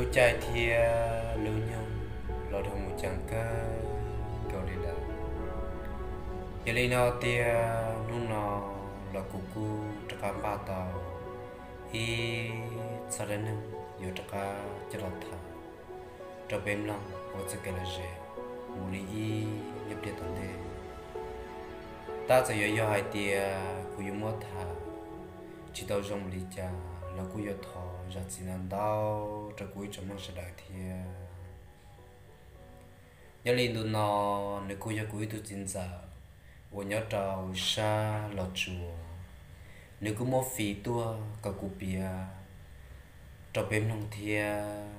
Lub caij thiab lub nyoog los dhau mus ceev kawg nkaus li lawm. Yog li no tiag hnub no los kuv kuj rov qab npaj tau ib txoj dab neeg yuav rov qab coj los tham rau peb mloog ua txoj kev lom zem mus li ib nyuag pliag tom ntej. Tab txawm yuav yog hais tias kuv yuav muab tham tsis tau zoo li cas los kuj yuav thov zam txim ntau ntau rau kuv ib tsoom mloog sawv daws thiab. Nyob li ntu no, nws kuj yog kuv ib tug txiv ntxawm uas nyob rau sab Los Tsuas, nws kuj muab fij tuaj kom kuv piav rau peb mloog thiab.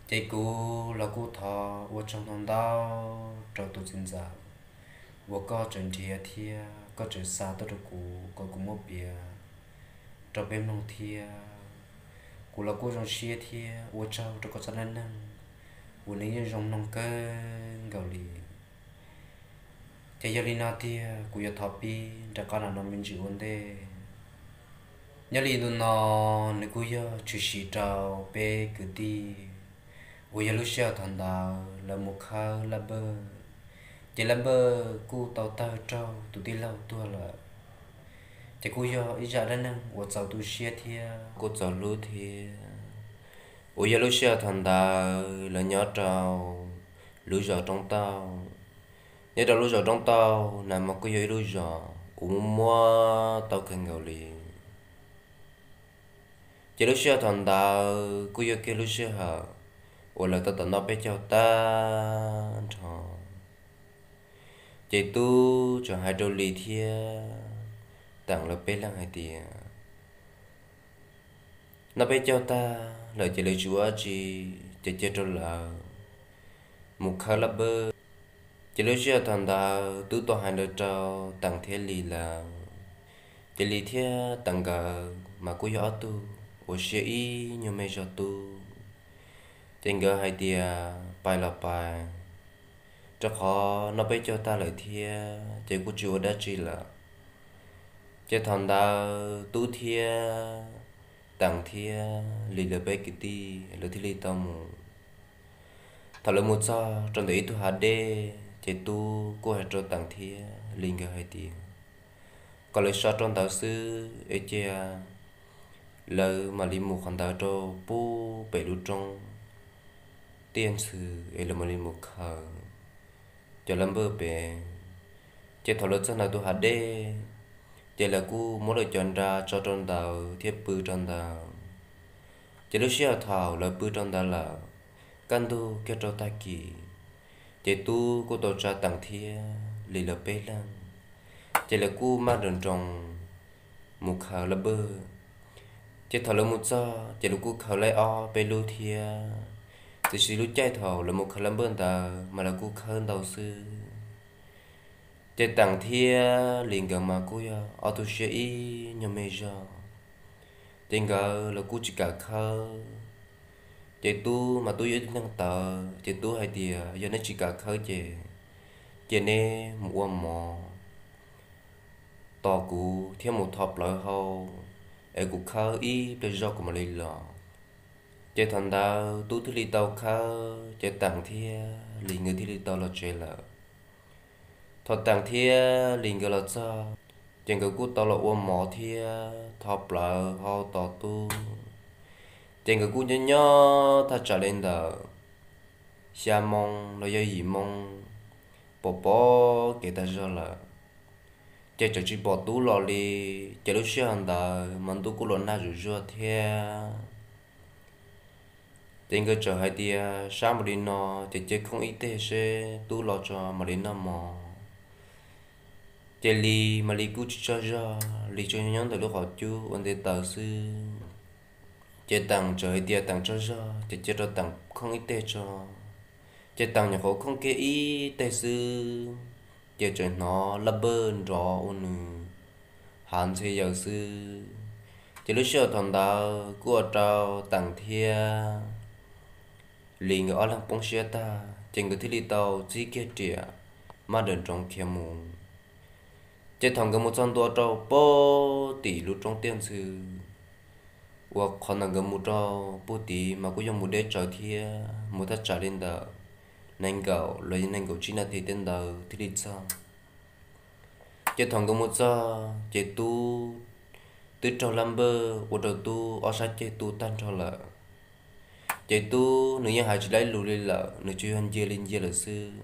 Ces kuv los kuj thov ua tsaug ntau ntau rau tus txiv ntxawm uas koj tseem nrhiav thiab koj tseem xa tuaj rau kuv kom kuv muab piav rau peb mloog thiab. Kuv los kuj zoo siab thiab ua tsaug rau koj txoj dab neeg uas nws yeej zoo mloog kawg nkaus li. Ces yog li no tiag kuv yuav thov pib nram qab no me ntsis ua ntej. Nyob li ntu no, nws kuj yog tshwm sim rau peb kwv tij uas yog lub sij hawm thaum ntawd lawv mus khawb laj npawj, ces laj npawj kuj tau tawg raug tus tij laug tuag lawm. Ces kuj yog ib zaj dab neeg uas txaus tu siab thiab kuj txaus hlub thiab, uas yog lub sij hawm thaum ntawd lawv nyob rau lub zos Roob Tauj. Nyob rau lub zos Roob Tauj na mas kuj yog ib lub zos uas muaj muab tau kawg nkaus li. Ces lub sij hawm thaum ntawd kuj yog kiag lub sij hawm uas lawv tau tom noj peb caug tag nrho. Ces Tub tseem hais rau Lis thiab Teem lawv peb leeg hais tias, noj peb caug tag lawm ces lawv tsis ua dab tsi, ces cia rau lawv mus khawb laj npawj. Ces lub sij hawm thaum ntawd Tub tau hais ntawd rau Teem thiab Lis lawm. Ces Lis thiab Teem nkawd mas kuj yog ob tug uas siab ib nyuag me zog Tub. Ces nkawd hais tias pais los pais, rau qhov noj peb caug tag lawm thiab ces kuj tsis ua dab tsi lawm. Ces thaum ntawd Tub thiab Teem thiab Lis lawv peb kwv tij lawv thiaj li tau mus. Thaum lawv mus txog rau ntawm ib tug hav dej ces Tub kuj hais rau Teem thiab Lis nkawd hais tias kom lawv so rau ntawd xwb es cia lawv mam li mus qhov ntawd rau pub pem lub roob tiaj ntxhw es lawv mam li mus khaws cov laj npawj pem. Ces thaum lawv txog ntawm tus hav dej, ces lawv kuj muab lawv cov nra tso rau ntawd thiab pw rau ntawd. Ces lub sij hawm thaum lawv pw rau ntawd lawm, kaj ntug kiag rau tag kis, ces Tub kuj tau tsa Teem thiab Lis lawv peb leeg, ces lawv kuj maj nroos nroos mus khaws laj npawj. Ces thaum lawv mus txog ces lawv kuj khaws laib ob peb lub thiab, tiam sis lub caij thaum lawv mus khaws laj npawj ntawd mas lawv kuj khawb ntau xwb. Ces Teem thiab Lis nkawd mas kuj yog ob tug siab ib nyuag me zog, ces nkawd los kuj tsis kam khawb. Ces Tub mas Tub yog ib tug neeg tawv, ces Tub hais tias yog neb tsis kam khawb ces cia neb mus ua mov tos kuv thiab mus tho plawv hau es kuv khawb ib pliag zog kuv mam li los. Ces thaum ntawd Tub thiaj li tau khawb, ces Teem thiab Lis nkawd thiaj li tau los tsev lawm. Thaum Teem thiab Lis nkawd los txog, ces nkawd kuj tau los ua mov thiab tho plawv hau tos Tub. Ces nkawd kuj nyob nyob thaj tsam li ntawm xya moo los yog yim moo, pom pom kev tas zog lawm, ces tseem tsis pom Tub los li. Ces lub sij hawm ntawd mas ntuj kuj los nag zuj zuag thiab. Ces nkawd txawm hais tias sab npaum li no, ces cia khooj ib teg seb Tub los tso mam li noj mov. Ces Lis mas Lis kuj tsis tsaug zog, Lis tsuas nyob ntawm lub qhov cub ua nte taws xwb. Ces Teem txawm hais tias Teem tsaug zog, ces cia rau Teem khooj ib teg tso. Ces Teem nyuam qhuav khooj kiag ib teg xwb, ces txawm hnov laj npawj nrov ua nws hav ntxhe yaws xwb. Ces lub sij hawm thaum ntawd kuj ua rau Teem thiab Lis nkawd ob leeg poob siab tag, ces nkawd thiaj li tau txib kiag riam maj nroos nroos khiav mus. Ces thaum nkawd mus txog ntua rau pem tim lub roob tiaj ntxhw, Uas qhov ntawm nkawd mus rau puag tid mas kuj yog mus deb tsawv thiab, mus thaj tsam li ntawm nees nkaum los yog nees nkaum tsib nas this tej ntawd thiaj li txog. Ces thaum nkawd mus txog ces tub twb raug lab npawj ua rau tub ob sab ceg tu tag nrho lawm. Ces tub nws yeej hais tsis laib lus li lawm, nws tsuas yog ncia li ncia lawm xwb.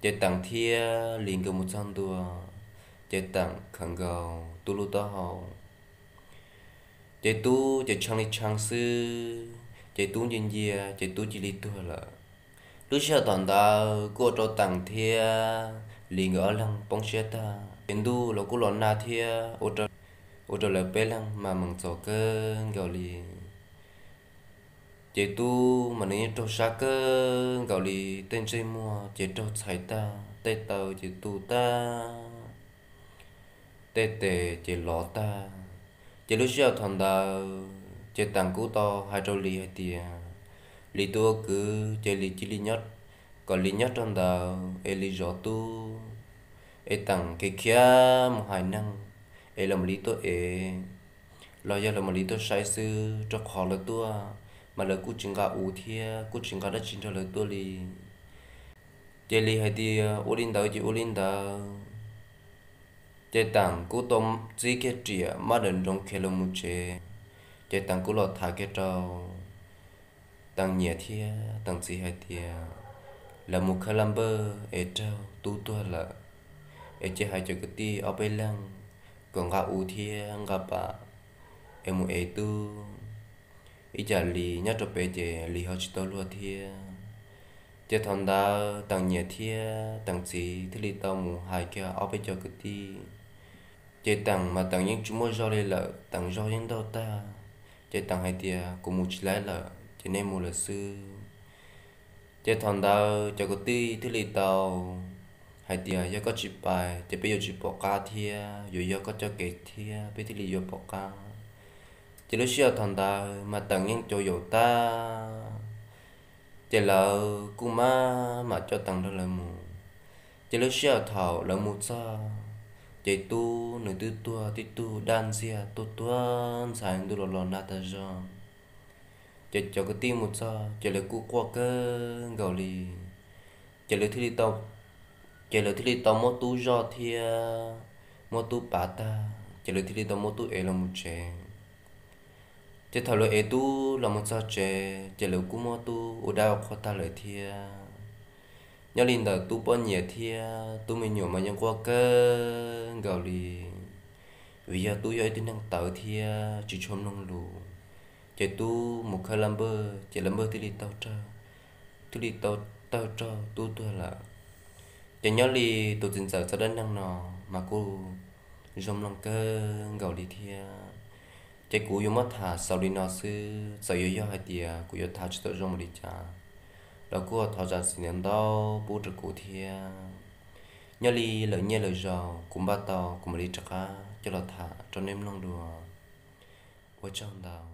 Ces Teem thiab Lis nkawd mus txog ntua, ces Teem khawm nkaus tub lub taub hau. Ces tub ces tshee li tshee xwb, ces tub ncia ncia ces tub cia li tuag lawm. Lub sij hawm thaum ntawd kuj ua rau Teem thiab Lis nkawd ob leeg poob siab tag, ces ntuj los kuj los nag thiab, ua rau lawv peb leeg mas meem txom kawg nkaus li. Ces tub mas nws yeej raug sab kawg nkaus li, tej ntsej muag ces raug txhais tag, tej taw ces tu tag, tej tes ces lov tag. Ces lub sij hawm thaum ntawd ces Teem kuj tau hais rau Lis hais tias, Lis tus ua kwv ces Lis cia li, kom Lis nyob rau ntawd es Lis zov tub, es Teem khiav khiav mus hais neeg es los mam li tuaj ev, los yog los mam li tuaj saib xwb, rau qhov lawv tuaj mas lawv kuj tsis nqa u thiab kuj tsis nqa dab tsi nrog lawv tuaj li. Ces Lis hais tias, Ua li ntawd ces ua li ntawd. Ces Teem kuj tau txib kiag riam maj dawm nroov khiav los mus tsev. Ces Teem kuj los tham kiag rau Teem niam thiab Teem txiv hais tias, Lawv mus khawb lab npawj es raug tub tuag lawm, es cia hais cov kwv tij ob peb leeg kom nqa u thiab nqa pam es mus ev tub, ib tsam Lis nyob rau pem ces Lis ho tsis tau luag thiab. Ces thaum ntawd Teem niam thiab Teem txiv thiaj li tau mus hais kiag ob peb cov kwv tij. Ces Teem mas Teem yeej tsis muaj zog li lawm, Teem zog yeej ntaug tag. Ces Teem hais tias, Kuv mus tsis laib lawm ces nej mus lawm xwb. Ces thaum ntawd cov kwv tij thiaj li tau hais tias, Yog koj tsis pais ces peb yuav tsis pom qab thiab, yuav yog koj coj kev thiab peb thiaj li yuav pom qab. Ces lub sij hawm thaum ntawd mas Teem yeej caum yaum tag, ces lawv kuj maj mam coj Teem nrog lawv mus. Ces lub sij hawm thaum lawv mus txog, ces tub nws twb tuag tib tug daj ntxiag tuaj tuag ntxhais, ntuj los los nag tag zog. Ces cov kwv tij mus txog ces lawv kuj quaj kawg nkaus li. Ces lawv thiaj li tau, ces lawv thiaj li tau muab tub zoj thiab muab tub pav tag, ces lawv thiaj li tau muab tub ev los mus tsev. Ces thaum lawv ev tub los mus txog tsev ces lawv kuj muab tub ua dab ua qhua tag lawm thiab. Nyob li ntawm tub poj niam thiab tub me nyuam mas yeej quaj kawg nkaus li, vim yog tub yog ib tug neeg tawv thiab tsis tshua mloog lus. Ces tub mus khawb lab npawj ces lab npawj thiaj li tau raug, thiaj li tau tawg raug tub tuag lawm. Ces nyob li tus txiv ntxawm txoj dab neeg no mas kuj zoo mloog kawg nkaus li thiab. Ces kuv yuav muab tham xaus li no xwb, txawm yuav yog hais tias kuv yuav tham tsis tau zoo mus li cas los kuj thov zam txim ntau ntau pub rau kuv thiab. Nyob li lawm nyiaj lawm zaus kuv npaj tau kuv mam li rov qab coj los tham rau nej mloog dua. Ua tsaug ntau.